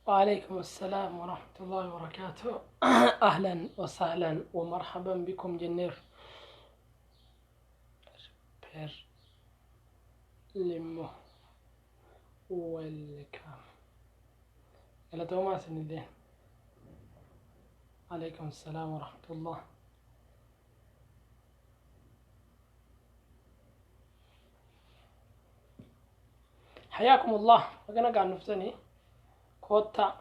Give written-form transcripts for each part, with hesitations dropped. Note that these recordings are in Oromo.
وعليكم السلام ورحمة الله وبركاته. أهلا وسهلا ومرحبا بكم. جنير بير لمو welcome. Galatoomaa isinillee. عليكم السلام ورحمة الله. حياكم الله. Baga nagaan dhuftanii. Koottaa,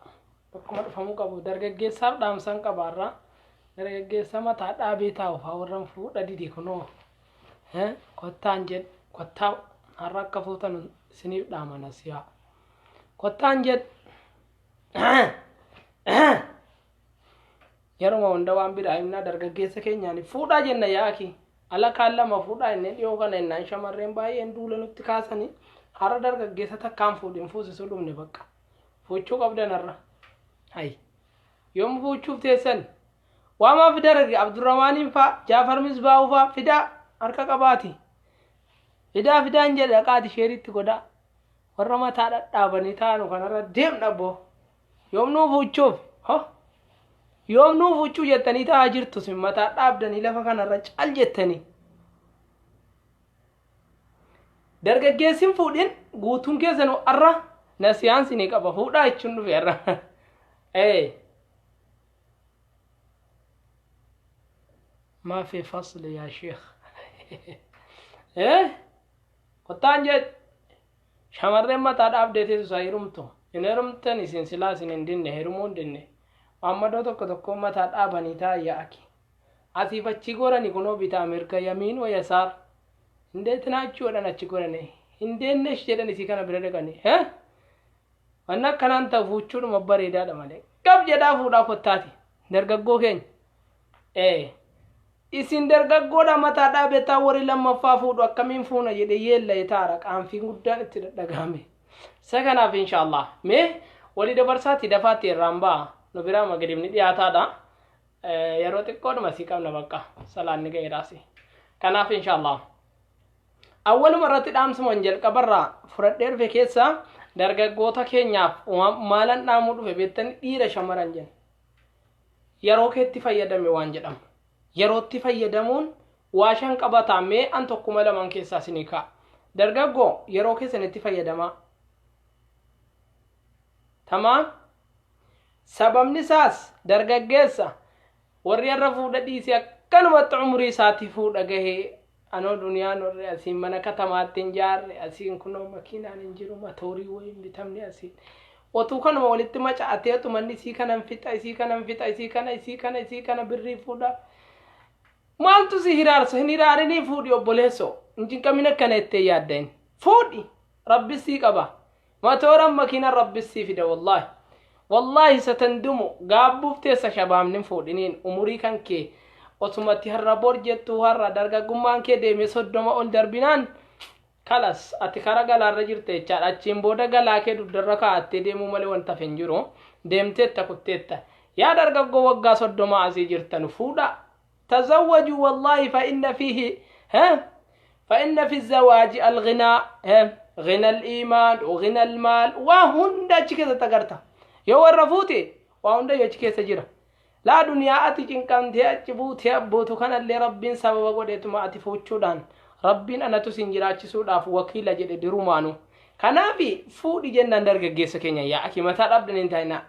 bakkuma dhufamuu qabu. Dargaggeessaaf dhaamsan qabaarra. Dargaggeessa mataa dhaabee taa'u faa warran fuudha didi kunoo kottaan jedh, kottaa har'a akka fuutan isiniif dhaamana siyaa kottaan jedh. Yeruma hunda waan biraa himnaa, dargaggeessa keenyaan fuudhaa jenna. Yaaki ala kaan lama fuudhaa inni dhiyoo kana innaan shamarreen baay'een duula nutti kaasanii, har'a dargaggeessa takkaan fuudhin fuusisuu dhumne. Bakka fuuchuu qabdan har'a. Hay, yoom fuuchuuf teessan? Waamaa fida darge Abdurrahmaaniin faa, Jaafar Misbaa'uu faa fidaa, harka qabaati fidaa, fidaan jedhe. Dhaqaati sheeritti godhaa. Warra mataa dhadhaabanii taa'anu kanarra deemna boo. Yoom nuu fuuchuuf ho, yoom nuu fuuchuu jettanii taa'aa jirtu? Sin mataa dhaabdanii lafa kanarra cal jettanii. Dargaggeessin fuudhin guutuun keessan har'a nasiyaan sinii qaba, fuudhaa jechuun dhufe har'a. Ee ما في فصل يا شيخ. Eh, kottaan jedh. Shamarreen mataa dhaabdee teessu isaa heerumtu hin heerumtan. Isin silaa isin hin dinne, heerumuu hin dinne. Maammadoo tokko tokko mataa dhaabanii taa'an. Yaa'aki asiif achi gorani kunoo, bitaa mirga, يمين ويسار, እንዴት ናችሁ jedhan, achi gorani እንዴት ነሽ jedhan, isii kana bira dhaqanii. Wanni akkanaan ta'u fuuchuudhuma bareedaadha malee. Qab jedhaa fuudhaa kottaati dargaggoo keenya. Ee, isin dargaggoodha mataa dhaabetaa, warri lammaffaa fuudhu akkamiin fuuna jedhe yeella'e taara qaanfiin guddaan itti dhadhagahame. Isa kanaaf inshaallah mee walii dabarsaatti dafaatti irraan ba'a. Nu biraa magariibni dhiyaataadha. Yeroo xiqqoodhuma sii qabna, bakka salaanni ga'eeraasi. Kanaaf inshaallah awwaluma irratti dhaamsuma jalqabarraa fudhadhee dhufe keessa dargaggoota keenyaaf maalan dhaamuu dhufe beektanii? Dhiira shamaran jenna. Yeroo keetti fayyadame waan jedhamu. Yerootti fayyadamuun waa shan qabataa, mee an tokkuma lamaan keessaa isinii ka'a. Dargaggoo, yeroo keessanitti fayyadamaa. Tamaam. Sababni isaas, dargaggeessa warri har'a fuudha dhiisee akkanumatti umurii isaatii fuudha gahee, anoo duniyaan warri asiin mana katamaatti hin jaarre, asiin kunoo makiinaan hin jiru, matoorii wayii hin bitamne, asiin otuu kanuma walitti maca'atee manni isii kanan fixa, isii kanan fixa, isii kana, isii kana, isii kana birrii fuudha. Maaltu si hiraarsa? Hin hiraarinii, fuudhi obboleessoo. Hin cinqamin, akkana jettee yaaddain, fuudhi, rabbi sii qaba. Matooran makiinaan rabbi sii fida. Wallaahi, wallaahi satandumu, gaabbuuf teessa shabaabni hin fuudhiniin. Umurii kan kee osumatti har'a bor jettuu, har'a dargaggummaan kee deemee 30 ol darbinaan, kalas, ati kara galaarra jirte jechaadha. Achiin booda galaa kee dugdarra kaa'attee deemuu malee wanta hafe hin jiru. Deemteetta, kutteetta. Yaa dargaggoo waggaa 30 asii jirtan, fuudha, تزوجوا والله، فإن فيه ها فإن في الزواج الغنى، ها غنى الإيمان وغنى المال. Waa hunda achi keessatti agarta. Yoo warra fuute waa hunda achi keessa jira. Laa, duniyaa ati cinqamtee achi buutee abbootu kanallee rabbiin sababa godheetuma ati fuuchuudhaan rabbiin anatu sin jiraachisuudhaaf wakiila jedhe dirumaanu. Kanaafi fuudhi jennaan dargaggeessa keenya. Yaa aki, mataa dhabdan hin taa'inaa.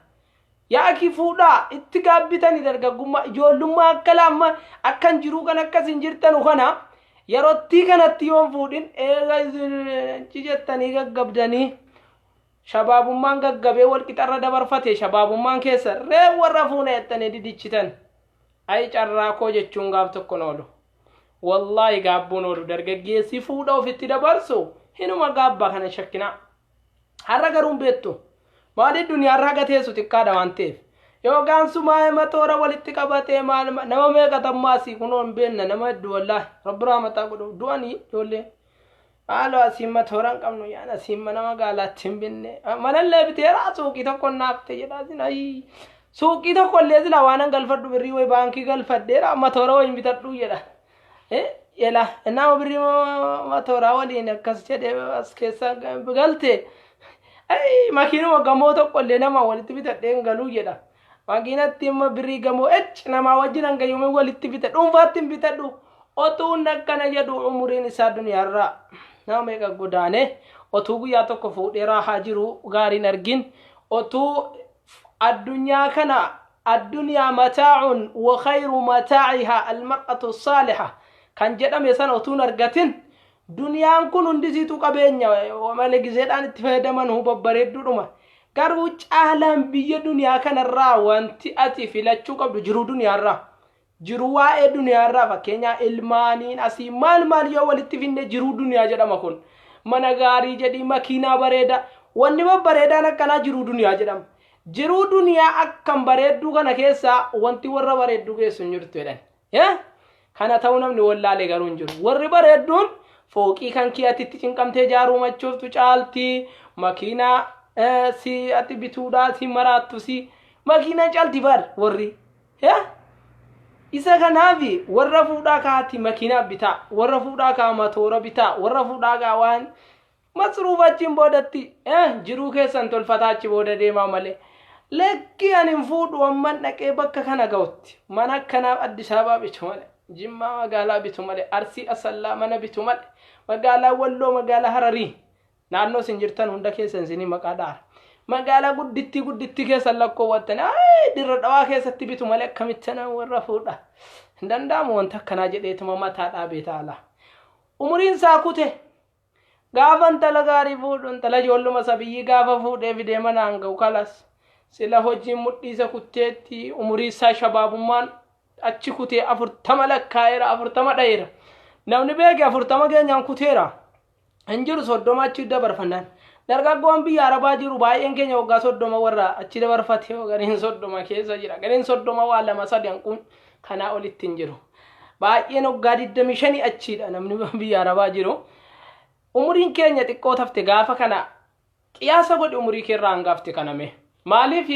Yaa akii, fuudhaa, itti gaabbitanii. Dargaggummaa ijoollummaa akka laamma akkan jiruu kan akkas hin jirtanu kana yerootti kanatti yoon fuudhin eega isin jettanii gaggabdanii, shabaabummaan gaggabee wal qixarra dabarfate, shabaabummaan keessa ree warra fuuna jettanii didichitan, ay carraa koo jechuun gaaf tokko oolu. Wallaahi gaabbuun oolu. Dargaggeessi fuudha ofitti dabarsu hinuma gaabba, kana shakkinaa. Har'a garuu hin beektu. Maaliif? Duniyaarraa gateessu xiqqaadha waan ta'eef. Yookaan sumaa matoora walitti qabatee maal nama meeqa tammaasii kunoo hin beekna, nama hedduu, wallaahi rabbi raamataa godhu, du'anii ijoolleen. Maaloo, asiin matoora hin qabnu yaan, asiin mana magaalaatti hin binne. Manallee biteera, suuqii tokko naafte jedha asiin, ayii. Suuqii tokko illee sila waan an galfadhu birrii wayi baankii galfadheera, matoora wayi bitadhu jedha. Ela nama birrii matooraa waliin akkas jedhee as keessa galte. Makiinuma gamoo tokko illee namaa walitti bitadhee hin galuu jedha. Makiinatti immoo birrii gamoo ecc namaa wajjin hanga yoomii walitti bita dhuunfaatti hin bitadhu. Otuun akkana jedhu umuriin isaa duniyaarraa nama meeqa godaane otuu guyyaa tokko fuudhee raahaa jiru gaariin argin otuu addunyaa kana addunyaa mataa'un wa khayru mataa'ihaa almar'atu saaliha kan jedhame sana otuun argatin Duniyaan kun hundisiituu qabeenya malee gizeedhaan itti fayyadaman huu babbareedduudhuma. Garuu caalaan biyya duniyaa kanarraa wanti ati filachuu qabdu jiruu duniyaarraa. Jiruu waa'ee duniyaarraa fakkeenyaa ilmaaniin asii maal maal yoo walitti finne jiruu duniyaa jedhama kun. Mana gaarii jedhii makiinaa bareedaa wanni babbareedaan akkanaa jiruu duniyaa jedhama. Jiruu duniyaa akkam bareedduu kana keessaa wanti warra bareedduu geessu hin jirtu jedhan. Kana ta'uu namni wallaale garuu hin jiru. Warri bareedduun fooqii kan kee ati itti cinqamtee ijaaruu machooftu caalti. Makiinaa si ati bituudhaa si maraattu si makiinaa caalti bar warri. Isa kanaaf warra fuudhaa kaati makiinaa bitaa, warra fuudhaa kaa matoora bitaa, warra fuudhaa kaa waan Masruufa achiin boodatti jiruu keessan tolfataa achi booda deemaa malee. Lakkii ani hin fuudhu amman dhaqee bakka kana ga'utti. Mana akkanaaf Addis Ababaa bitu malee. Jimmaa magaalaa bitu malee. Arsii Asallaa mana bitu malee. Magaalaa Walloo magaalaa Hararii. Naannoo isin jirtan hunda keessan isinii maqaa dhaara. Magaalaa guddittii guddittii keessan lakkoowwattan dirra dhawaa keessatti bitu malee akkamitti ana warra fuudha. Hin danda'amu wanta akkanaa jedheetuma mataa dhaabee taala. Umuriin isaa kute. Gaafa intala gaarii fuudhu intala ijoolluma sabiyyii gaafa fuudhee fidee manaan ga'u kalas sila hojiin mudhiisa kutteetti umurii isaa shabaabummaan achi kutee 40 lakkaa'eera 40 dha'eera. Namni beeke 40 keenyaan kuteera. Hin jiru 30 achi dabarfannaan. Dargaggoon biyya Arabaa jiru baay'een keenya waggaa 30 warra achi dabarfate gariin 30 keessa jira. Gariin 30 waa lama sadi hanquun kanaa olitti hin jiru. Baay'een waggaa 25 achiidha namni biyya Arabaa jiru. Umuriin keenya xiqqoo tafte gaafa kana qiyaasa godhi umurii keerraa hangafte kana mee. Maaliif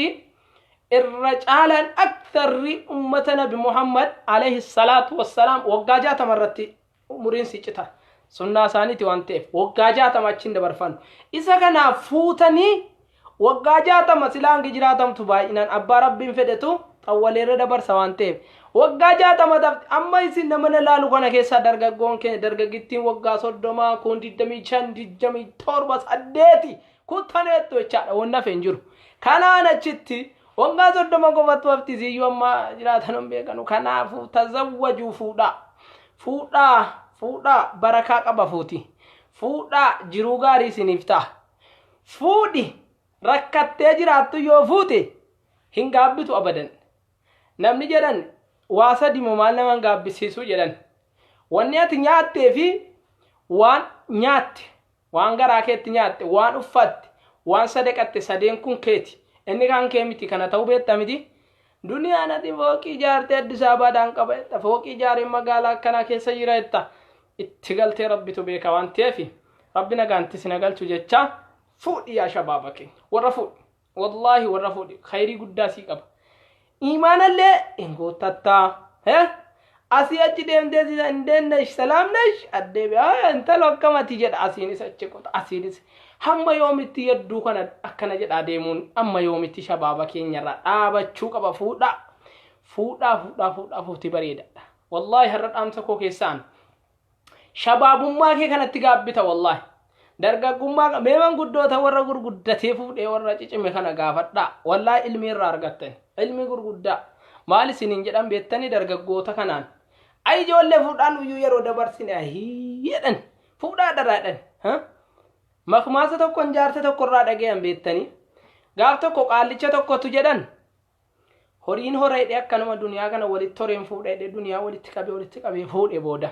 irra caalaan aktharri ummata Nabi Muhammad alayhi salaatu wassalaam waggaa 60 irratti umuriin si cita. Sunnaa isaaniiti waan ta'eef waggaa 60 achiin dabarfannu. Isa kanaaf fuutanii Waggaa 60 silaa hangi jiraatamtu baay'inaan abbaa rabbiin fedhetu xawwaleerra dabarsa waan ta'eef. Waggaa 60 tafti amma isin nama na laalu kana keessaa dargaggoon keenya dargaggittiin waggaa 30 kun 25 27 8 kuttaneettu jechaadha wanni hafe hin jiru. Kanaan achitti waggaa 30 qofattu hafti isiyyuu amma jiraatan hin beekanu. Kanaafuu tazawwajuu fuudhaa. Fuudhaa fuudhaa barakaa qaba fuuti. Fuudhaa jiruu gaarii isiniif ta'a. Fuudhi rakkattee jiraattu yoo fuute hin gaabbitu abadan. Namni jedhan waa sadi moo maal nama hin gaabbisiisu jedhan. Wanni ati nyaattee fi waan nyaatte, waan garaa keetti nyaatte, waan uffatte, waan sadaqatte sadeen kun keeti. Inni kaan kee miti kana ta'uu beekta miti. Duniyaan ati fooqii ijaartee Addis Ababaadhaan qaba jetta. Fooqii ijaaree magaalaa akkanaa keessa jira jetta. Itti galtee Rabbitu beeka waan ta'eef Rabbi nagaan itti sin galchu jecha fuudhi yaa shabaaba keenya. Warra fuudhi. Wallaahi warra fuudhi. Khayrii guddaa sii qaba. Iimaanallee hin guuttattaa. Hee? Asii achi deemtee si hin deennesh salaam nesh addeebi intalo akkamati jedha asiinis achi qota asiinis hamma yoomitti yadduu kana akkana jedhaa deemuun amma yoomitti shabaaba keenyarraa dhaabachuu qaba fuudhaa fuudhaa fuudhaa fuudhaa fuuti bareedadha wallaahi har'a dhaamsa koo keessaan Shabaabummaa kee kanatti gaabbita wallaahi. Dargaggummaa mee manguddoota warra gurguddatee fuudhee warra cicime kana gaafadhaa. Wallaahi ilmii irraa argattan. Ilmii gurguddaa. Maal isiniin jedhan beektanii dargaggoota kanaan. Ay ijoollee fuudhaan iyyuu yeroo dabarsine ahii jedhan. Fuudhaa dharaa jedhan. Makmaasa tokkon jaarsa tokko irraa dhagayan beektanii. Gaaf tokko qaallicha tokkotu jedhan. Horiin hora jedhee akkanuma duniyaa kana walitti horeen fuudha jedhee duniyaa walitti qabee walitti qabee fuudhe booda.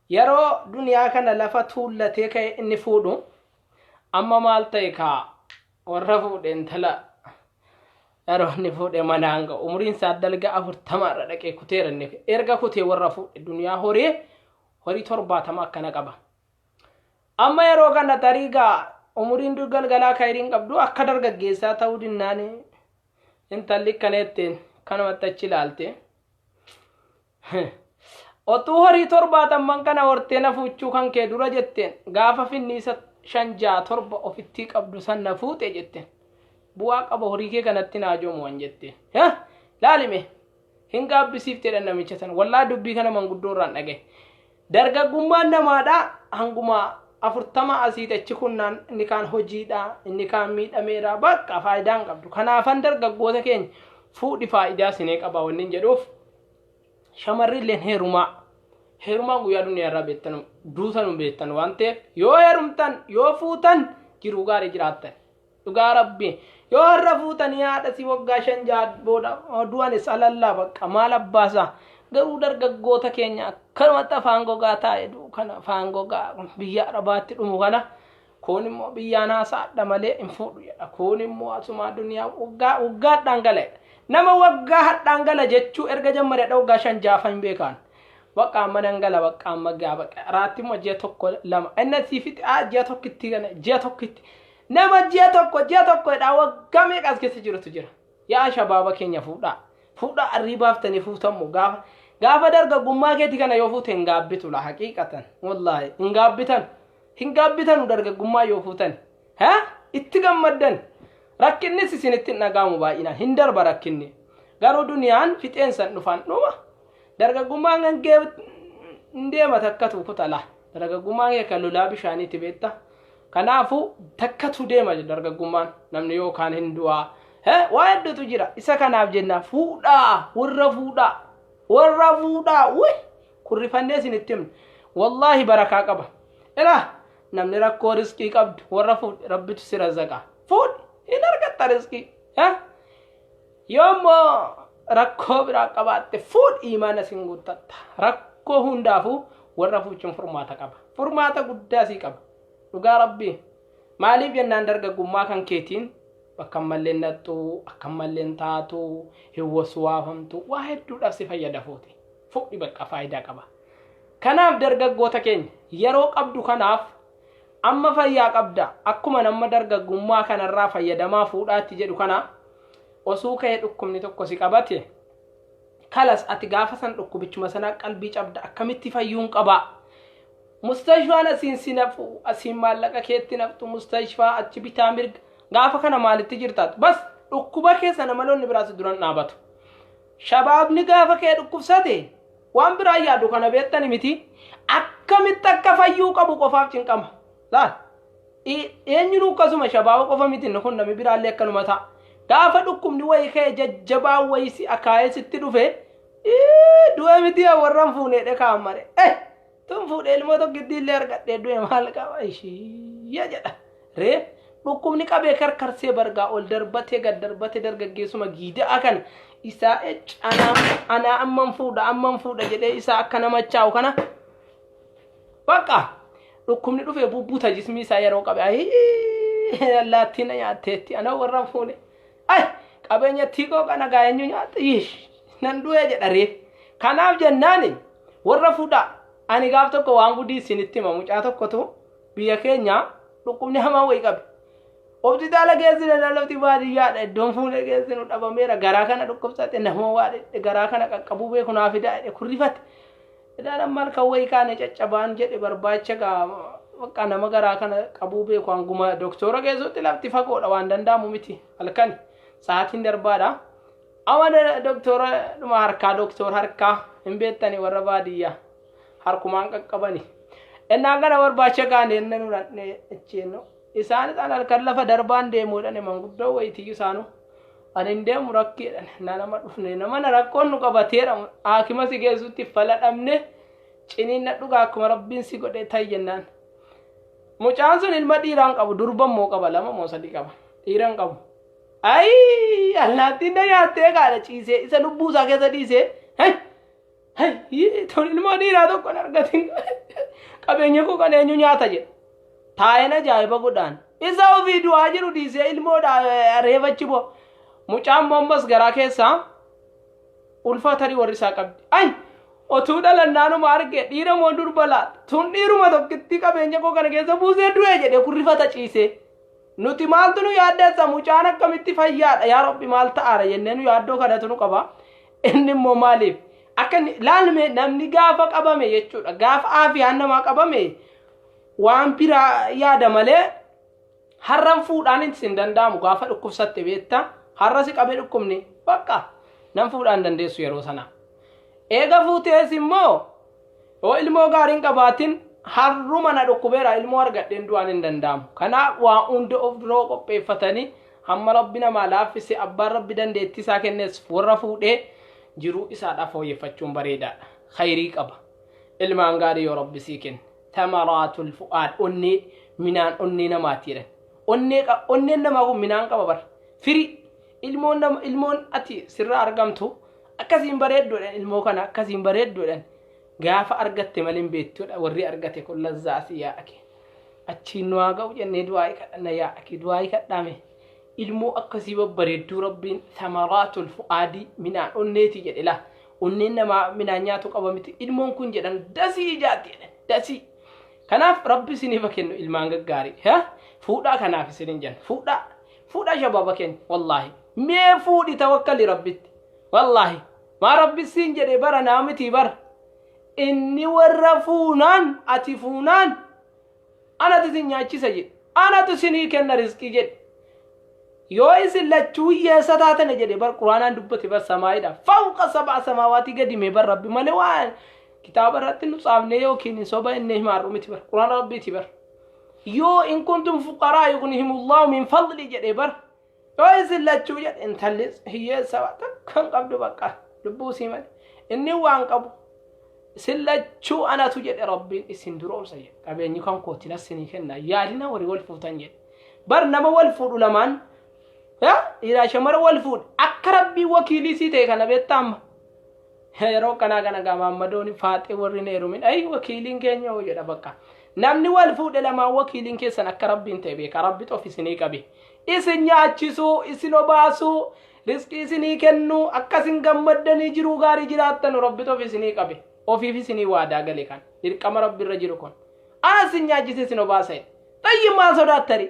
Yeroo duniyaa kana lafa tuullatee ka'e inni fuudhu amma maal ta'e kaa warra fuudhe intala yeroo inni fuudhe manaan ga'u umriin isaa dalga 40 irra dhaqee kuteera inni erga kutee warra fuudhe duniyaa horee horii 70 akkana qaba. Amma yeroo kana tarii gaa umuriin dur galgalaa kayriin qabdu akka dargaggeessaa ta'uu dinnaan intalli akkana jetteen kanumatti achi ilaalte. Otuu horii torbaatamman kana hortee na fuuchuu kan kee dura jetteen gaafa finniisa shan ja'a torba ofittii qabdu san na fuute jetteen. Bu'aa qaba horii kee kanatti naa joomu wan jetteen. Laalime hin gaabbisiifte jedhan namicha sana. Wallaa dubbii kana manguddoo irraan dhagaye. Dargaggummaan namaadha hanguma 40 asiit achi kunnaan inni kaan hojiidha inni kaan miidhameera bakka faayidaa hin qabdu. Kanaafan dargaggoota keenya fuudhi faayidaa sinee qaba wanni hin jedhuuf shamarri illeen heerumaa. Heerumaan guyyaa duniyaa irraa beektan duutan beektan waan ta'eef yoo heerumtan yoo fuutan jiruu gaarii jiraattan. Dhugaa rabbi yoo har'a fuutanii haadha si waggaa 5 6 booda du'anis alallaa bakka maal abbaasaa garuu dargaggoota keenya akkanumatti afaan gogaa taa'e du'u kana afaan gogaa biyya arabaatti dhumu kana kun immoo biyyaan haasaadha malee hin fuudhu jedha kun immoo asumaa duniyaa waggaa waggaadhaan gala jedha nama waggaa hadhaan gala jechuu erga jammaredha waggaa 5 6 hin beekaan Bakka amma nan gala bakka amma gaa bakka raatti immoo ji'a tokko lama inni sii fixe aa ji'a tokkitti kana ji'a tokkitti nama ji'a tokko ji'a tokko jedhaa waggaa meeqa as keessa jirutu jira. Yaa shabaaba keenya fuudhaa fuudhaa arrii baaftanii fuutammu gaafa gaafa dargaggummaa keeti kana yoo fuute hin gaabbitu la haqiiqatan wallaahi hin gaabbitan hin gaabbitanu dargaggummaa yoo fuutan ha itti gammaddan rakkinnis isinitti hin dhaga'amu baay'inaan hin darba rakkinni garuu duniyaan fixeensan dhufan dhuma. Dargaggummaan kan kee hin deema takkatu kutala. Dargaggummaan kee kan lolaa bishaaniiti beekta. Kanaafuu takkatu deema dargaggummaan namni yookaan hin du'aa. Waa hedduutu jira. Isa kanaaf jenna fuudhaa warra fuudhaa warra fuudhaa wuy kurrifannee isinitti himna. Wallaahi barakaa qaba. Ilaa namni rakkoo riskii qabdu warra fuudhi rabbitu si razaqa. Fuudhi hin argatta riskii. Yoo immoo rakkoo biraa qabaatte fuudhi imaana sin guuttatta. Rakkoo hundaafuu warra fuuchuun furmaata qaba. Furmaata guddaa sii qaba. Dhugaa rabbii. Maaliif jennaan dargaggummaa kan keetiin bakka malleen naqxu, akka malleen taatu, hin waswaafamtu, waa hedduudhaaf si fayyada fuuti. Fuudhi bakka faayidaa qaba. Kanaaf dargaggoota keenya yeroo qabdu kanaaf Amma fayyaa qabda. Akkuma namma dargaggummaa kanarraa fayyadamaa fuudhaatti jedhu kana osuu ka'ee dhukkubni tokko si qabate kalas ati gaafa san dhukkubichuma sanaa qalbii cabda akkamitti fayyuun qabaa. Mustashfaan asiin si nafu asiin maallaqa keetti naftu mustashfaa achi bitaa mirga gaafa kana maalitti jirtaat bas dhukkuba kee sana maloonni biraa si duran dhaabatu. Shabaabni gaafa kee dhukkubsate Waan biraa yaadu kana beektani miti. Akkamitti akka fayyuu qabu qofaaf cinqama. Laal. Eenyunuu akkasuma shabaaba qofa miti inni kun namni biraallee akkanuma ta'a. Gaafa dhukkubni wayii ka'e jajjabaa wayii si akaayee sitti dhufe du'e miti warra hin fuunee dhe kaan mare. Eh tun fuudhee ilmoo tokkittii illee argadhee du'e maal qaba ishii jedha. Ree dhukkubni qabee karkarsee bargaa ol darbatee gad darbatee dargaggeessuma giida'a kana isaa ecc anaa anaa amman fuudha amman fuudha jedhee isaa akka nama chaa'u kana bakka dhukkubni dhufee bubbuta jismii isaa yeroo qabe ayii allaattii na nyaatteetti ana warra fuune ay qabeenya tiikoo kana gaa eenyu nyaatte yish nan du'ee jedha ree kanaaf jennaani warra fuudhaa ani gaaf tokko waan gudii isinitti hima mucaa tokkotu Biyya keenya dhukkubni hamaan wayi qabe. Hospitaala geessine lafti baadiyyaadha iddoon fuunee geessinu dhabameera garaa kana dhukkubsate nama waa garaa kana qaqqabuu beeku naa fidaa jedhe kurrifate. Idaan amma halkan wayi kaane caccabaan jedhe barbaacha gaa bakka nama garaa kana qabuu beeku hanguma doktora geessutti lafti fagoodha waan danda'amu miti halkan sa'aatiin darbaadha. Amma doktora dhuma harkaa doktor harkaa hin beektani warra baadiyyaa. harkumaan qaqqabani. Ennaan kana barbaacha kaane enna nu dhaqne achiin isaanis an halkan lafa darbaan deemu jedhani manguddoo wayitiyyuu isaanu ani hin deemu rakkii jedhan na nama dhufne nama na rakkoon nu qabateera haakima si geessutti fala dhabne ciniin na dhugaa akkuma rabbiin si godhe ta'i jennaan. Mucaan sun ilma dhiiraa hin qabu durba immoo qaba lama moo sadii qaba dhiira hin qabu. Ayii allaattiin na nyaattee kaadha ciisee isa lubbuu isaa keessa dhiisee. Tun ilmoo dhiiraa tokko hin argatin qabeenya koo kan eenyu nyaata jedhe. Taa'een ajaa'iba godhaan. Isa ofii du'aa jiru dhiisee ilmoodha reefachi boo. Mucaan immoo ammas garaa keessaa ulfa tarii warri isaa qabdi. Ay otuu dhalannaanuma arge dhiira moo durba laata? Tun dhiiruma tokkitti qabeenya koo kana keessa buusee du'e jedhee kurrifata ciisee. Nuti maaltu nu yaaddessa mucaan akkamitti fayyaadha yaa rabbi maal ta'aara jennee nu yaaddoo kanatu nu qaba. Inni immoo maaliif akka inni laalme namni gaafa qabame jechuudha gaafa aafiyaan namaa qabame Waan biraa yaada malee har'an fuudhaan hin danda'amu. Gaafa dhukkubsatte beekta, har'a si qabee dhukkubni bakka nan fuudhaan dandeessu yeroo sana. Eega fuutees immoo yoo ilmoo gaariin qabaatin, har'uma na dhukkubeera, ilmoo argadheen du'aan hin danda'amu. Kanaaf waa hunda of dura qopheeffatanii, hamma Rabbi namaa laaffise, abbaan Rabbi dandeettii isaa kennes warra fuudhee jiruu isaadhaaf fooyyeffachuun bareedaadha. Khayrii qaba. Ilmaan gaarii yoo Rabbi sii kenne, tamaraatul fu'aad, onnee, minaan onnee namaati jedhan. Onnee, onneen namaa kun minaan qaba bar. Firii ilmoon nama, ilmoon ati sirraa argamtu akkasiin bareedduudhaan, ilmoo kana akkasiin bareedduudhaan gaafa argatte malee hin beektuudha. Warri argate kun lazzaa asii yaa'ake. Achiin nu haa ga'u jennee du'aa'ii kadhanna. Yaa'ake du'aa'ii kadhaame. Ilmoo akkasii babbareedduu Rabbiin samaraatul fu'aadii, minaan onneeti jedhe laa. Onneen namaa minaan nyaatu qaba miti. Ilmoon kun jedhan dasii ijaatti jedhan dasii. Kanaaf Rabbi isiniif haa kennu ilmaan gaggaarii. Fuudhaa, kanaaf isinin jenna. Fuudhaa. Fuudhaa shabaaba keenya, wallaahi. Mee fuudhi, tawakkali Rabbitti. Wallaahi. Maa Rabbi siin jedhe bara naa miti bara. Inni warra fuunaan, ati fuunaan anatu isin nyaachisa jedhe. Anatu isinii kenna rizqii jedhe. Yoo isin lachuu hiyyeessa taatane jedhe bar, Quraanaan dubbate bar, samaayidha. Fawqa sab'a samaawaatii gadi mee bar Rabbi malee waan kitaaba irratti nu tsaafnee yookiin soba inni himaarru miti bar. Quraana Rabbiiti bar. Yoo in kuntum fuqaraa yughnihimullahu min fadli jedhe bar. Yoo isin lachuu jedhe, intalli hiyyeessa waan takka hin qabdu, bakka lubbuu sii malee. Inni waan qabu, isin lachuu anatu jedhe Rabbiin isin duroomsa jedhe. Qabeenyi kan kooti nas isinii kenna, yaadina warri wal fuutan jedhe. Bar nama wal fuudhu lamaan, yaa dhiiraa shamara wal fuudhe, akka Rabbiin wakiilii sii ta'e kana beektaa amma. Yeroo kanaa kana gaa maammadoon faaxee warri hin heerumin, ayi wakiiliin keenya hoo jedha bakka. Namni wal fuudhe lamaan wakiiliin keessan akka Rabbiin ta'e beeka. Rabbi xof isinii qabe. Isin nyaachisuu, isin obaasuu, rizqii isinii kennuu, akka isin gammaddanii jiruu gaarii jiraattan Rabbi xof isinii qabe. Ofiif isinii waadaa gale kan. Dirqama Rabbi irra jiru kun. Ana isin nyaachise isin obaasa jedhe. Xayyi maal sodaattari?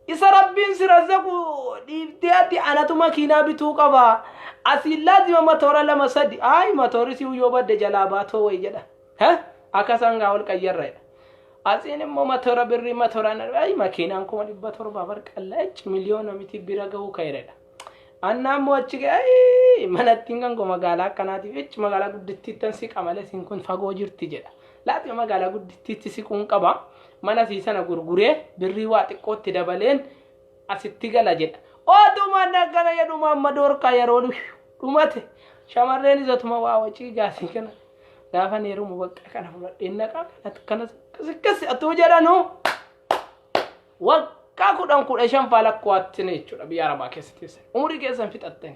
Isa Rabbiin si razzaqu dhiiftee ati anatu makiinaa bituu qaba. Asiin laazima matoora lama sadi. Ayi, matoorri si yoo badde jalaa baatoo wayi jedha. Akka sangaa wal qayyarra jedha. Asiin immoo matoora birrii matooraan, ayi makiinaan 700,000 bar qallaa, ecci miliyoona miti bira ga'uu ka'eedha. Annaa immoo achi ga'e, ayi manattiin kan koo magaalaa akkanaatiif ecci magaalaa guddittiittan siqa malee siin kun fagoo jirti jedha. Laazima magaalaa guddittiitti siquun qaba. Mana sii sana gurguree birrii waa xiqqootti dabaleen asitti gala jedha. Otuma akkana jedhu amma doorkaa yeroo dhumate, shamarreen isatuma waa wacii gaasii kana gaafa heerumu bakka kana fudhadheen naqaa kana akkas akkas atuu jedhanu waggaa 10 15 faa lakko'attini jechuudha. Biyya arabaa keessa teessan umurii keessan fixattani,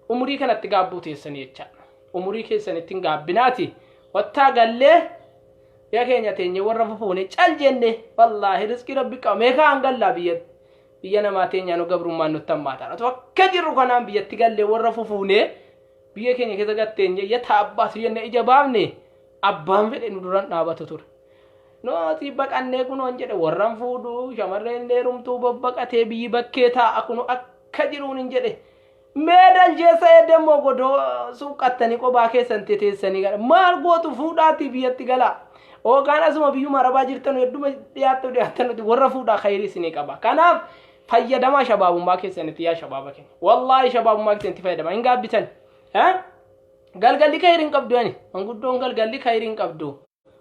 umurii kanatti gaabbuu teessanii jechaadha. Umurii keessan ittiin gaabbinaati wattaa gallee biyya keenya teenye warra fufuune cal jenne, wallaahi rizqii Rabbi qaba. Meekaa hangallaa biyyatti, biyya namaa teenyaa nu gabrummaan nutti hammaataan. Otoo akka jirru kanaan biyyatti gallee warra fufuune, biyya keenya keessa gatteenye yata abbaas jenne ija baafne, abbaan fedhe nu duran dhaabatu ture. Nuti baqannee kunoon jedhe warran fuudhu, shamarreen heerumtuu babbaqatee biyyi bakkee taa'a kunu akka jiruun hin jedhe. Mee daljeessa eedemmoo godoo suuqqattanii qobaa keessan teteessanii gara maal gootu? Fuudhaatii biyyatti galaa. Yookaan asuma biyyuma arabaa jirtan hedduma dhiyaattu dhiyaattan warra fuudhaa, khayrii isinii qaba. Kanaaf fayyadamaa shabaabummaa keessanitti, yaa shabaaba keenya. Wallaahi shabaabummaa keessanitti fayyadamaa hin gaabbitan. Galgalli khayrii hin qabdu ani. Manguddoon galgalli khayrii hin qabdu.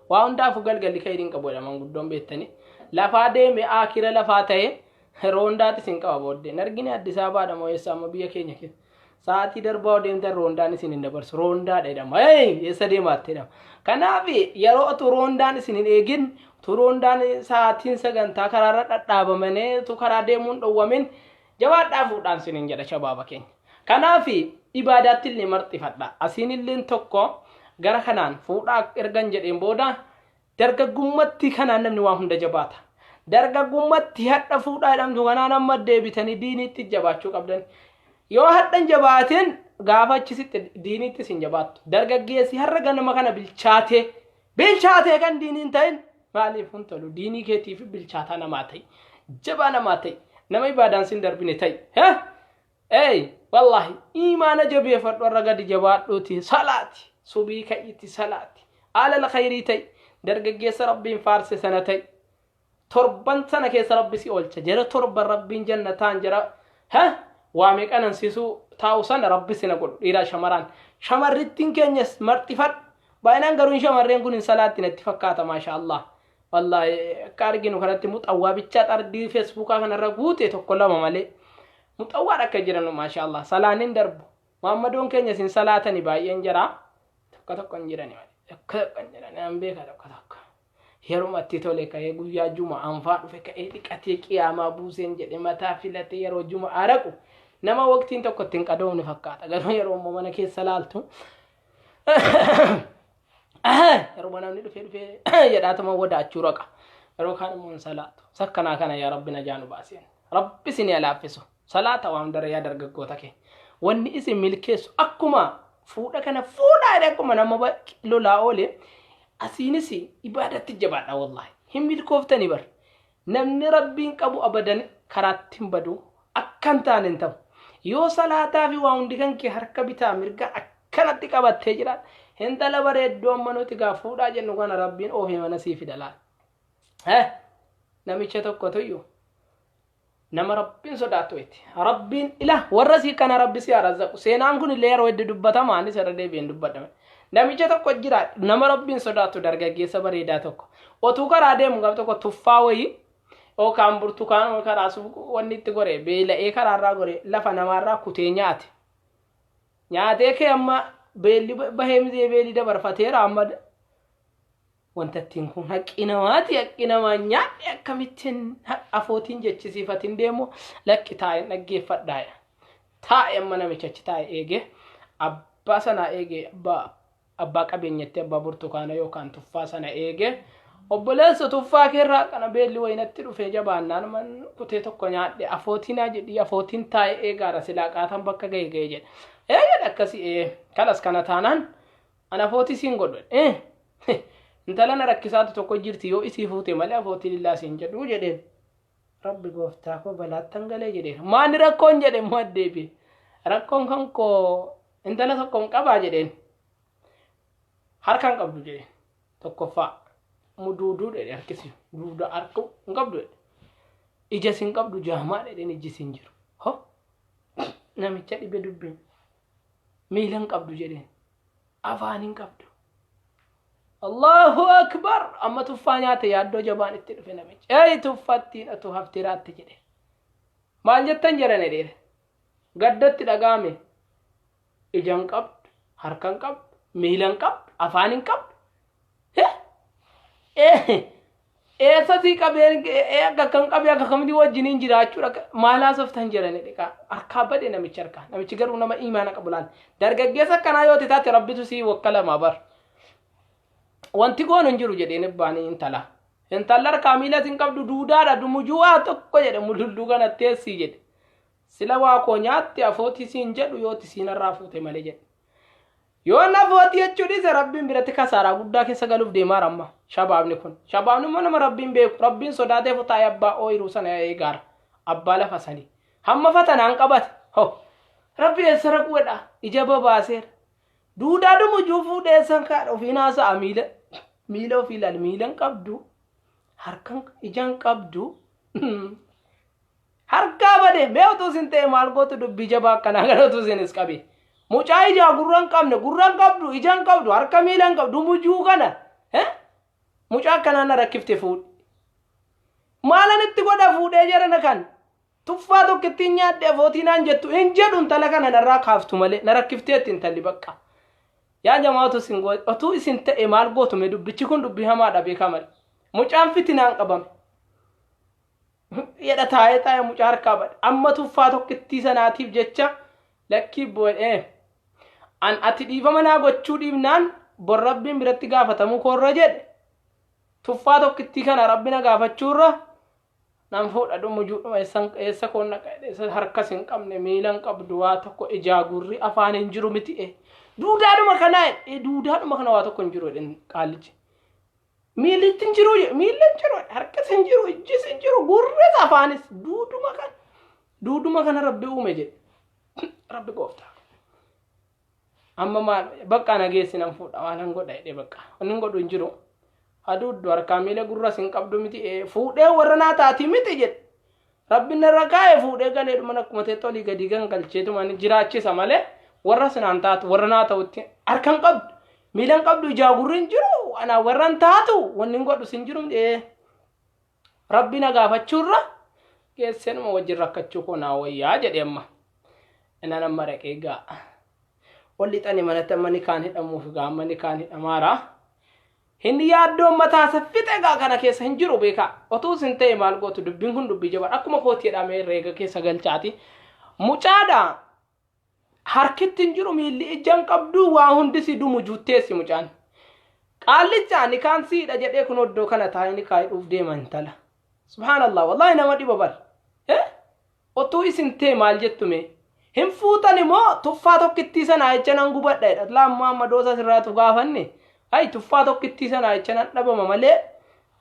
Waa hundaafuu galgalli khayrii hin qabu jedha manguddoon beektanii. Lafaa deeme akira lafaa ta'e roondaati isin qaba booddee. Hin argine Addis Ababaadha moo eessa amma biyya keenya keessa. Sa'aatii darbaa deemtan roondaan isin hin dabarsu. Roondaadha jedhama. Hey, eessa deemaatti jedhama. Kanaaf yeroo utuu roondaan isin hin eegin, utuu roondaan sa'aatiin sagantaa karaarra dhadhaabamanii utuu karaa deemuun dhowwamin, jabaadhaa fuudhaan isiniin jedha shabaaba keenya. Kanaaf ibaadaatti illee marxifadha. Asiin illeen tokko gara kanaan fuudhaa ergan jedheen booda, dargaggummatti kanaan namni waa hunda jabaata. Dargaggummatti hadha fuudhaa jedhamtu kanaan amma deebitanii diiniitti jabaachuu qabdan. Yoo hadhan jabaatin gaafa achisitti diiniitti isin jabaattu. Dargaggeessi har'a ganama kana bilchaatee bilchaatee kan diiniin ta'in maaliif hin tolu? Diinii keetiif bilchaataa namaa ta'i. Jabaa namaa ta'i. Nama ibaadaan sin darbine ta'i. Ey, wallahi imaana jabeeffadhu, har'a gadi jabaadhuuti salaati. Subii ka'iiti salaati. Alal khayrii ta'i. Dargaggeessa Rabbiin faarse sana ta'i. Torban sana keessa Rabbi si oolcha. Jara torban Rabbiin jannataan jara ha waa meeqanansiisuu taa'u sana Rabbi sina godhu dhiiraa shamaraan. Shamarrittiin keenyas marxifadhu. Baay'inaan garuu shamarreen kun hin salaatti natti fakkaata, maasha Allah. Wallaahi, akka arginu kanatti muxawwaa bichaa xardii Feesbuukaa kanarra guute tokko lama malee. Muxawwaan akka jiran, maasha Allah, salaan hin darbu. Maammadoon keenya isin salaatani baay'een jira. Tokko tokko hin jirani malee. Tokko tokko hin jirani, an beeka tokko tokko. Yeruma itti tole ka'ee guyyaa juma'aan faa dhufe ka'ee dhiqatee qiyaamaa buuseen jedhe mataa filatee yeroo juma'aa raqu nama waqtiin tokko ittiin qadoomne fakkaata. Garuu yeroo immoo mana keessa laaltu, yeroo namni dhufee dhufee jedhaatuma wadaachuu raqa. Yeroo kaan immoo hin salaatu. Sakkanaa kana yaa Rabbi najaa nu baaseen. Rabbi isin haa laaffisu. Salaata waan dara yaa dargaggoota kee. Wanni isin milkeessu akkuma fuudha kana fuudhaa jedhee akkuma nama lolaa oole, asiinis ibaadatti jabaadha wallaahi. Hin milkooftanii bar. Namni Rabbiin qabu abadan karaatti hin badu, akka hin taane hin ta'u. Yoo salaataa fi waa hundi kan kee harka bitaa mirgaa akkanatti qabattee jiraat, intala bareedduu amma nuti gaa fuudhaa jennu kana Rabbiin oofee mana sii fida laal. Namicha tokkotu iyyuu nama Rabbiin sodaatu itti. Rabbiin ila warra sii kana Rabbi si haa razzaqu. Seenaan kun illee yeroo hedduu dubbatama, anis irra deebi'een dubbadhame. Namicha tokko jira, nama Rabbiin sodaatu, dargaggeessa bareedaa tokko. Otuu karaa deemu gaaf tokko tuffaa wayii yookaan burtukaan karaa wanni itti gore beela'ee karaarraa gore lafa namaarraa kutee nyaate. Nyaatee kee amma beelli bahee mitee beelli dabarfateera, amma wanta ittiin kun haqqi namaati, haqqi namaa nyaadhe, akkamittiin afootiin jechisiifatin deemu, lakki taa'een dhaggeeffadhaa. Taa'e amma namicha achi taa'e eege, abbaa sanaa eege, abbaa qabeenyatti, abbaa burtukaana yookaan tuffaa sana eege. Obboleessa, tuffaa keerraa kana beelli wayinatti dhufee jabaannaan man kutee tokko nyaadhe, afootinaa jedhii afootiin taa'e eegaara, silaa qaatan bakka ga'e ga'e jedhe. Ee jedhe, akkasii ee kalas kana taanaan ana afootii siin godhu. Ee, intala na rakkisaatu tokko jirti, yoo isii fuute malee afootii lillaa siin jedhu jedheen. Rabbi gooftaa koo, balaattan galee jedheen. Maani rakkoon jedhe immoo addeebi. Rakkoon kan koo intala tokko hin qabaa jedheen. Harka hin qabdu jedheen. Tokkoffaa muduuduu jedhe, harkisi duuda harka hin qabdu jedhe. Ijas hin qabdu, jaamaa jedheen, ijis hin jiru. Ho, namicha dhibe dubbiin. Miila hin qabdu jedheen. Afaan hin qabdu. Allahu akbar! Amma tuffaa nyaate, yaaddoo jabaan itti dhufe namichi. Ey, tuffattiin atu haftiraatti jedhe. Maal jettan jedhan dheere. Gaddatti dhaga'ame. Ija hin qabdu, harka hin qabdu, miila hin qabdu, afaan hin qabdu. Eessa sii qabeen akka kan qabee akka kamitti wajjiniin jiraachuudha maal haasoftan jedhani dhiqaa harkaa bade namichi harkaa. Namichi garuu nama imaana qabu laal. Dargaggeessa akkanaa yoo taate Rabbitu sii wakkalamaa bar. Wanti goonu hin jiru jedheen abbaanii intala. Intalli harkaa miila sin qabdu, duudaadha, dumujuu waa tokko jedhe, mululluu kana teessii jedhe. Sila waa koo nyaatte afootii siin jedhu yoo siin irraa fuute malee jedhe. Yoo na afootii jechuu dhiise Rabbiin biratti kasaaraa guddaa keessa galuuf deemaara amma shabaabni kun. Shabaabni immoo nama Rabbiin beeku, Rabbiin sodaatee taa'ee abbaa ooyiruu sana eegaara. Abbaa lafa sanii. Hamma fatanaan qabate. Ho! Rabbi eessa raquudha? Ija babaaseera. Duudaa dumujuu fuudhee eessan kaadha ofiin haasa'a, miila miila ofii ilaali, miila hin qabdu, harkan ija hin qabdu, harkaa bade. Mee utuu isin ta'e maal gootu? Dubbii jabaa akkanaa kana utuu isinis qabe, mucaa ijaa gurra hin qabne, gurra hin qabdu, ija hin qabdu, harka miila hin qabdu, dumujuu kana, mucaa akkanaa na rakkifte fuudhi, maalan itti godha fuudhee jedhana kan tuffaa tokko ittiin nyaadhe afootii naan jettu hin jedhu, intala kana narraa kaaftu malee na rakkifteetti intalli bakka. Yaa jamaa, otuu isin ta'e maal gootu mee? Dubbichi kun dubbii hamaadha, beekaa malee. Mucaan fitinaan qabame. Jedha taa'ee taa'ee mucaa harkaa bade. Amma tuffaa tokkittii sanaatiif jecha lakkii bu'ee. An ati dhiifama naa gochuu dhiibnaan bor Rabbiin biratti gaafatamuu koorra jedhe. Tuffaa tokkittii kana Rabbi na gaafachuurra nan fuudha dhumujuudhuma eessa koon naqa eessa, harkas hin qabne, miila hin qabdu, waa tokko, ijaa gurri afaan hin jiru miti, e duudaadhuma kanaa, e duudaadhuma kana waa tokko hin jiru jedhen qaallichi. Miillitti hin jiru, miilli hin jiru, harkas hin jiru, ijjis hin jiru, gurris afaanis, duuduma kana duuduma kana Rabbi uume jedhe. Rabbi gooftaa. Amma maal bakka nageessi nan fuudha, maalan godha jedhee, bakka inni hin godhu hin jiru. Aduuddu harkaa miila gurras hin qabdu miti ee fuudhee warra naa taati miti jedhe. Rabbiin narra kaa'e fuudhee galee dhuman akkuma teetti olii gadi gangalcheetuma ni jiraachisa malee warra sinaan taatu warra naa ta'utti harka hin qabdu miila hin qabdu ijaa gurri hin jiru anaa warra hin taatu wanni hin godhu sin jiru ee rabbi na gaafachuurra geesseenuma wajjin rakkachuu koo naa wayyaa jedhe amma. Inaan amma dhaqee gaa ol lixani manatti amma ni kaan hidhamuuf gaa amma ni kaan hidhamaara. Hin yaaddoon mataasa fixe gaa kana keessa hin jiru beekaa. Otuu isin ta'e maal gootu dubbiin kun dubbii jabaadha. Akkuma kootii jedhamee herreega keessa galchaati. Mucaadha harkitti hin jiru miilli ija hin qabdu waa hundi si dumu juutteessi mucaan. Qaallicha ni kaan siidha jedhee kun oddoo kana taa'ee ni kaayidhuuf deema intala. Subhaanallah wallahi nama dhiba bar. Eh? Otuu isin tee maal jettu mee? Hin fuutani moo tuffaa tokkittii sanaa jecha nan gubadha jedha. Laa ammoo amma doosa sirraatu gaafanne. Ay tuffaa tokkittii sanaa jecha nan dhabama malee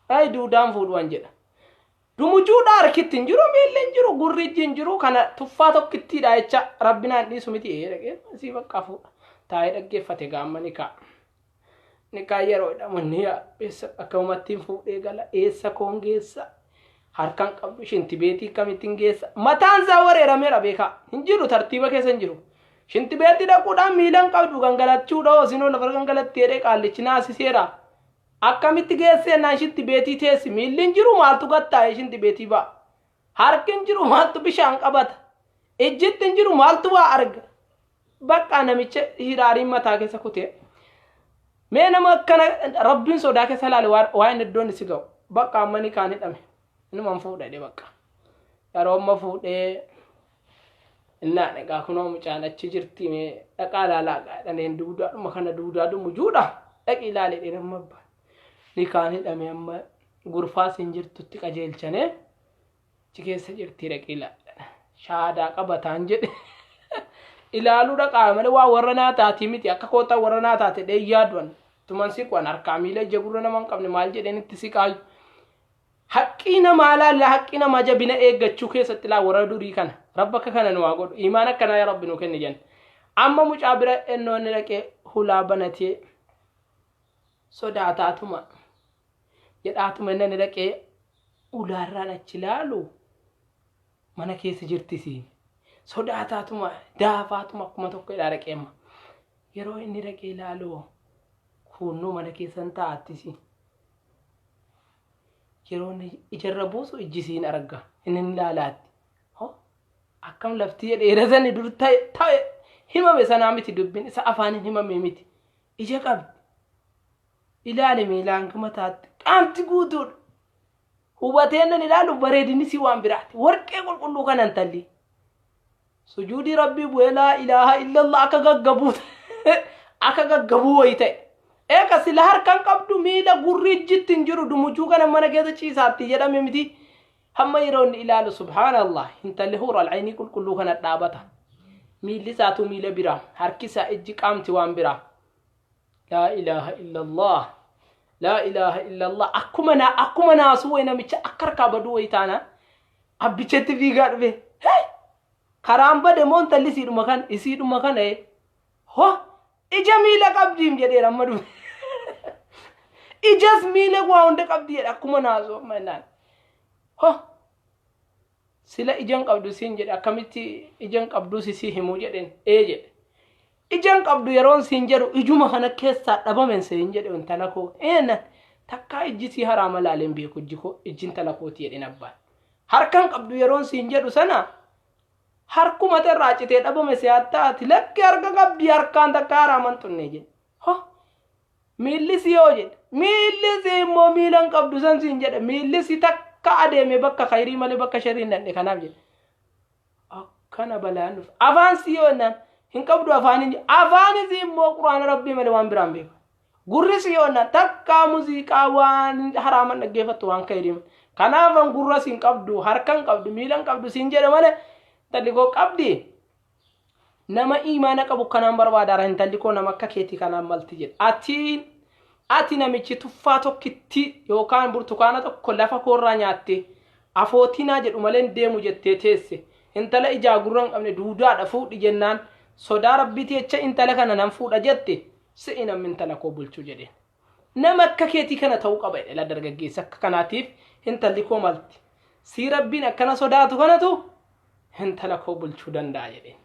ay duudaan fuudhuwan jedha. Dumujuudha harkitti hin jiru miilli hin jiru gurri ijji hin jiru kana tuffaa tokkittiidha jecha rabbi naan dhiisu miti ee dhaqee sii bakka fuudha. Taa'ee dhaggeeffate gaamma ni ka'a. Nikaa yeroo jedhamu ni eessa akkamumattiin fuudhee gala eessa koon geessa harkan qabdu shintibeetii kamittiin geessa mataan isaa wareerameera beekaa hin jiru tartiiba keessa hin jiru. Shintibeetii dhaquudhaan miilan qabdu gangalachuudha osinoo lafa gangalatti jedhee qaallichi naasiseera. Akkamitti geessee naan shintibeetii teessi miilli hin jiru maaltu gattaa'ee shintibeetii ba'a. Harki hin jiru maaltu bishaan qabata. Ijjitti hin jiru maaltu waa arga. Bakka namicha hiraariin mataa keessa kutee. Mee nama akkana rabbiin sodaa keessa ilaale waa inni iddoon si ga'u. Bakka amma ni kaan hidhame. Inuma fuudha jedhe bakka. Yeroo amma fuudhee innaan egaa kunoo mucaan achi jirti mee dhaqaa ilaalaa dhaneen duudaadhuma kana duudaadhumu juudha dhaqi ilaali jedhee amma abbaan. Ni kaan hidhame amma gurfaa siin jirtutti qajeelchanee achi keessa jirti dhaqi ilaali. Shaadaa qabataan jedhe. Ilaaluu dhaqaa malee waa warra naa taatii miti akka kootaa warra naa taate dhee yaaduan tuman siquan harkaa miila ija gurra nama hin qabne maal jedheen itti siqaayu. Haqqii namaa laalla haqqii namaa jabina eeggachuu keessatti laa warra durii kana rabba akka kana nu haa godhu imaan akkanaa yaa rabbi nu kenni jenna. Amma mucaa bira ennoonni dhaqee hulaa banatee sodaataatuma jedhaatuma inni dhaqee ulaarraan achi laalu mana keessa jirti siin sodaataatuma daafaatuma akkuma tokko jedhaa dhaqee amma yeroo inni dhaqee ilaalu kuunnoo mana keessan taa'attisi yeroo inni ijarra buusu ijji siin arga inni hin ilaalaatti ho akkam lafti jedhee sani dur ta'e ta'e himame sanaa miti dubbiin isa afaaniin himame miti ija qabdi ilaali miilaan gama taatti qaamti guutuudha hubatee nan ilaalu bareedinni si waan biraati warqee qulqulluu kanan talli sujuudii rabbii bu'ee laa ilaaha illallah akka gaggabuu akka gaggabuu wayi ta'e eega sila harkan qabdu miila gurri ijjitti hin jiru dumujuu kana mana keessa ciisaatti jedhame miti hamma yeroo inni ilaalu subhaanallah intalli huura alcaynii qulqulluu kana dhaabata miilli isaatuu miila biraa harki isaa ijji qaamti waan biraa laa ilaaha illallah laa ilaaha illallah akkuma naa akkuma naasuu wayi namicha akka harkaa baduu wayi taana abbichatti fiigaa dhufe hey! Karaan bade moo intalli isiidhuma kana isiidhuma kana ee ho ija miila qabdiim jedheera amma dhufe ijas miila waa hunda qabdi jedhe akkuma naasuu amma jennaan ho sila ijan qabdu siin jedhe akkamitti ijan qabduu si si himuu jedheen ee jedhe ijan qabdu yeroon siin jedhu ijuma kana keessaa dhabamen siin jedhe intala koo eenna takkaa ijji sii haraama laaleen beeku ijji koo ijji intala kooti jedheen abbaan harkan qabdu yeroon siin jedhu sana harkuma irraa citee dhabame si hattaati lakki harka qabdi harkaan takka haraaman xunne jedhe ho miilli si yoo jedhe miilli si immoo miila hin qabdu san siin jedhe miilli si takka adeeme bakka khayrii malee bakka sharrii hin dhaqne kanaaf jedhe akkana balaan dhufe afaan si yoo jennaan hin qabdu afaan hin afaan si immoo quraana rabbii malee waan biraan beeku gurri si yoo jennaan takka muuziqaa waan haraaman dhaggeeffattu waan khayrii kanaafan gurra si hin qabdu harka hin qabdu miila hin qabdu siin jedhe malee intalli koo qabdi nama imaana qabu kanaan barbaadaara intalli koo nama akka keetii kanaan malti jedhe atiin ati namichi tuffaa tokkitti yookaan burtukaana tokko lafa koorraa nyaatte afootinaa jedhu malee hin deemu jettee teesse intala ijaa gurra hin qabne duudaadha fuudhi jennaan sodaa rabbiiti jecha intala kana nan fuudha jette si'i namni intala koo bulchu jedheen. Nama akka keetii kana ta'uu qaba jedhe. Laa dargaggeessa akka kanaatiif intalli koo malti. Sii Rabbiin akkana sodaatu kanatu intala koo bulchuu danda'a jedheen.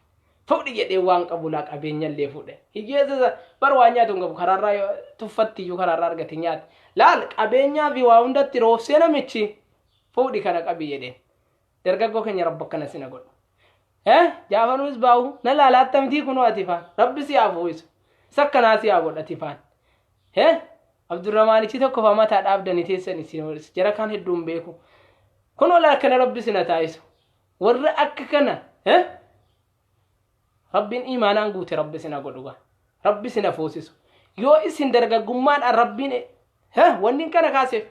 Fuudhi jedhee waan qabu laa qabeenya illee fuudhe. Hiyyeessa isa bar waan nyaatu hin qabu, karaarraa yoo tuffatti iyyuu karaarraa argate nyaate. Laal qabeenyaa fi waa hundatti roobsee namichi fuudhi kana qabi jedheen. Dargaggoo keenya Rabbi akkana sina godhu. Eh Jaafaruunis baa'u na laalaatta mitii kunoo ati faan. Rabbi si haa fuuyisu. Isa akkanaa si haa godhu ati faan. Eh Abdurrahmaanichi tokko faa mataa dhaabdanii teessan isin jara kaan hedduu hin beeku. Kunoo laa akkana Rabbi sina taayisu. Warra akka kana eh Rabbiin imaanaan guute Rabbi sina godhu gaa. Rabbi sina fuusisu. Yoo isin dargaggummaadhaan Rabbiin wanni kana kaaseef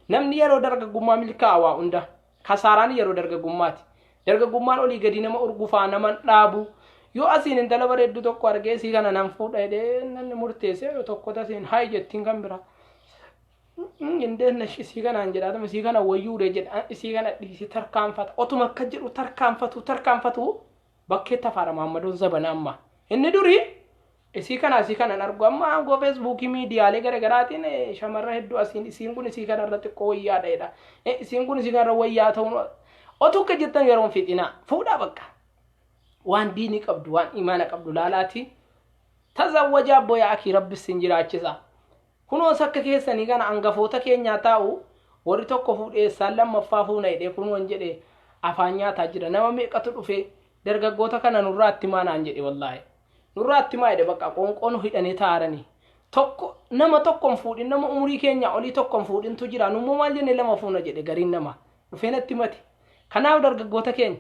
namni yeroo dargaggummaa milkaa'a waa hunda. Kasaaraan yeroo dargaggummaati. Dargaggummaan olii gadi nama urgufaa nama hin dhaabu. Yoo asiin intala bareedduu tokko argee isii kana nan fuudha jedhee namni murteesse yoo tokko tasiin hayi jettiin kan biraa. Indeen isii kanaan jedhaatuma isii kana wayyuure jedha isii kana dhiisi tarkaanfata. Otuma akka jedhu tarkaanfatu tarkaanfatu bakkeetti hafaara Maammadoon zabana amma. Inni durii isii kana asii kanan argu amma aangoo feesbuukii miidiyaalee garaagaraatiin shamarra hedduu asiin isiin kun isii kanarra xiqqoo wayyaadha jedha. Isiin kun isii kanarra wayyaa ta'uun otuu akka jettan yeroon fixinaa fuudhaa bakka. Waan diinii qabdu waan imaana qabdu laalaati. Tazawwajaa boya akii Rabbi isin jiraachisa. Kunoos akka keessanii kana angafoota keenyaa taa'u warri tokko fuudhee eessaan lammaffaa fuuna jedhee kunoon jedhe afaan nyaataa jira. Nama meeqatu dhufee dargaggoota kana nurraa itti himaa naan jedhe wallaahi. Nurraa itti himaa jedhe bakka qoonqoo nu hidhanii taa'aranii. Tokko nama tokko hin fuudhin, nama umurii keenyaa olii tokko hin fuudhintu jira. Nummoo maal jennee lama fuuna jedhe gariin namaa. Dhufee natti himate. Kanaaf dargaggoota keenya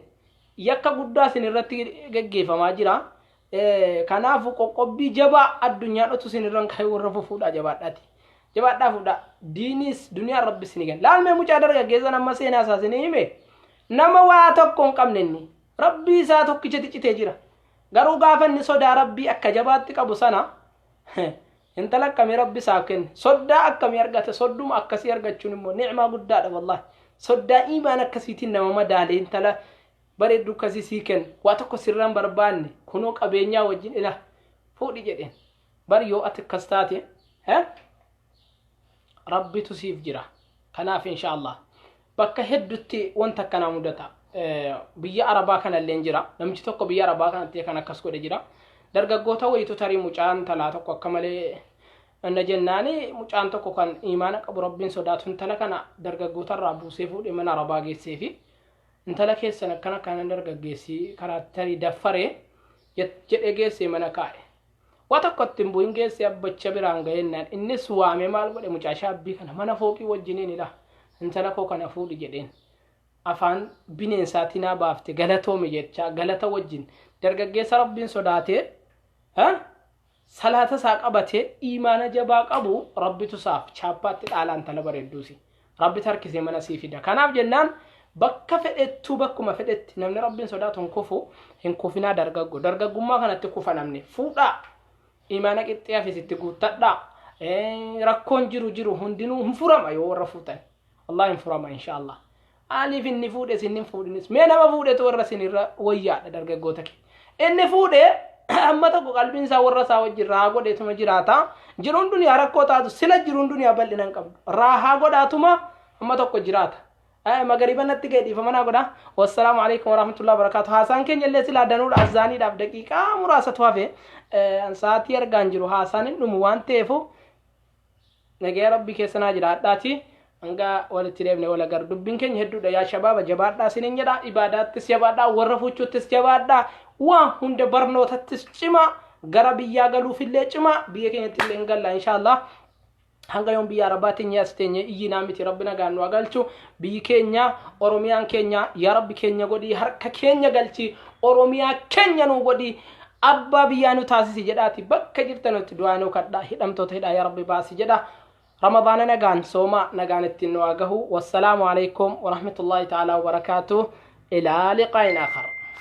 yakka guddaa isin irratti geggeeffamaa jira. Kanaafuu qoqqobbii jabaa addunyaan utuu isin irra hin kaa'in warra fufuudhaa jabaadhaati. Jabaadhaa fuudhaa. Diiniis duniyaan Rabbi isin kenna. Laal mee mucaa dargaggeessan amma seenaa isaa isin hime. Nama waa tokko hin qabne inni. Rabbii isaa tokkichatti citee jira. Garuu gaafa inni sodaa Rabbii akka jabaatti qabu sana intala akkamii Rabbi isaaf kenne. Soddaa akkamii argate, sodduma akkasii argachuun immoo ni'maa guddaadha wallaahi. Soddaa iimaan akkasiitiin nama madaalee intala bareeddu akkasii sii kenna. Waa tokko sirraa hin barbaanne kunoo qabeenyaa wajjin ila fuudhi jedheen. Bar yoo ati akkas taate Rabbitu siif jira. Kanaaf inshaallah bakka heddutti wanta akkanaa mudata. Biyya Arabaa kanallee jira. Namichi tokko biyya Arabaa kanatti kan akkas godhe jira. Dargaggoota wayitu tarii mucaan talaa tokko akka malee na jennaani mucaan tokko kan imaana qabu Rabbiin sodaatu intala kana dargaggoota irraa buusee fuudhee mana Arabaa geessee fi intala keessan akkana akkana dargaggeessi karaa tarii daffaree jedhee geessee mana kaa'e. Waa tokko itti hin bu'in geessee abbacha biraan ga'eennaan innis waamee maal godhe mucaa shaabbii kana mana fooqii wajjiniin ila intala koo kana fuudhi jedheen. Afaan bineensaatii naa baafte galatoomi jechaa galata wajjin dargaggeessa Rabbiin sodaatee salaata isaa qabatee iimaana jabaa qabu Rabbitu isaaf chaappaatti dhaalaa intala bareedduusi. Rabbi tarkisee mana sii fida. Kanaaf jennaan bakka fedhettuu bakkuma fedhetti namni Rabbiin sodaatu hin kufu, hin kufinaa dargaggo. Dargaggummaa kanatti kufa namni. Fuudhaa. Imaana qixxee hafes itti guuttadhaa. Rakkoon jiru jiru hundinuu hin furama yoo warra fuutan. Wallahi hin furama inshaallah. Maaliif inni fuudhe isin hin fuudhinis. Mee nama fuudhetu warra isin irra wayyaadha dargaggoota keenya. Inni fuudhe amma tokko qalbiin isaa warra isaa wajjin raahaa godheetuma jiraata. Jiruun duniyaa rakkoo taatu sila jiruun duniyaa bal'ina hin qabdu. Raahaa godhaatuma amma tokko jiraata. Magariba natti ga'e dhiifama naa godha. Wassalaamu alaikum warahmatullahi wabarakatuh. Haasaan keenya illee silaa danuudha azzaaniidhaaf daqiiqaa muraasatu hafe. Sa'aatii argaan jiru haasaan hin dhumu waan ta'eefu nagaya Rabbi keessa naa jiraadhaati hanga walitti deebine wal agarru. Dubbiin keenya hedduudha yaa shabaaba, jabaadhaa isiniin jedha. Ibaadaattis jabaadhaa, warra fuuchuuttis jabaadhaa, waa hunda barnootattis cimaa, gara biyyaa galuufillee cimaa, biyya keenyatti illee hin galla inshaallah. Hanga yoon biyya arabaa teenyee as teenyee iyyinaa miti, Rabbi nagaan nu agalchu. Biyyi keenya Oromiyaan keenya yaa Rabbi keenya godhii, harka keenya galchi, Oromiyaa keenya nu godhii, abbaa biyyaa nu taasisi jedhaati bakka jirtanutti du'aa nu kadhaa, hidhamtoota hidhaa yaa Rabbi baasi jedha. Ramadaana nagaan soomaa, nagaan ittiin nu haa gahu. Wassalaamu alaikum warahmatullaahi ta'aalaa wabarakaatuh. Ilaa liqaa'in aakhar.